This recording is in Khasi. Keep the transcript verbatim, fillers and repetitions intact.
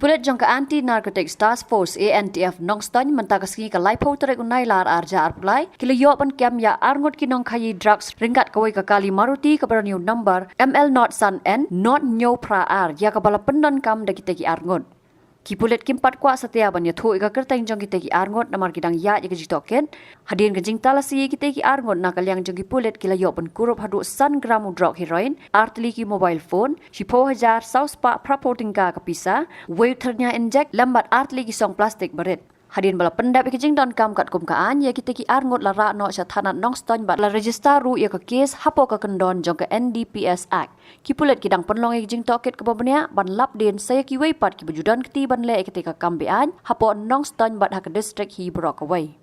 Pulit jong ka Anti Narcotics Task Force, A N T F, Nongstoiñ mynta ka sngi ka laiphew tarik u Nailar arhajar arphew lai ki la ïoh ban kem ïa arngut ki nongkhaïi drugs ryngkat kawei ka kali Maruti kaba don ïa u number M L not san N not hynñiew phra ar ïa kaba la pyndonkam da kita ki arngut. Ki pulit kim pat kwah satia ban ïathuh ïa ka kyrteng jong kita ki arngut namar ki dang ïaid ïa ka jingtohkit. Hadien ka jingtalasi ïa kita ki arngut na ka liang jong ki pulit ki la ïoh ban kurup haduh san gram u drok heroin, ar tylli ki mobile phone, shiphew hajar saw spah phraphew tyngka ka pisa, wei u thyrnia injek lem bad ar tylli ki song plastik barit. Hadien ba la pyndep ïa ka jingdonkam katkum ka aiñ, ïa kita ki arngut la rah noh sha thanat Nongstoiñ bad la register ruh ïa ka case hapoh ka kyndon jong ka N D P S Act. Ki pulit ki dang pynlong ïa ka jingtohkit kaba bniah ban lap dien sa ïa kiwei pat kiba ju don kti ban leh ïa kita ka kam beaiñ hapoh Nongstoiñ bad ha ka district hi baroh kawei.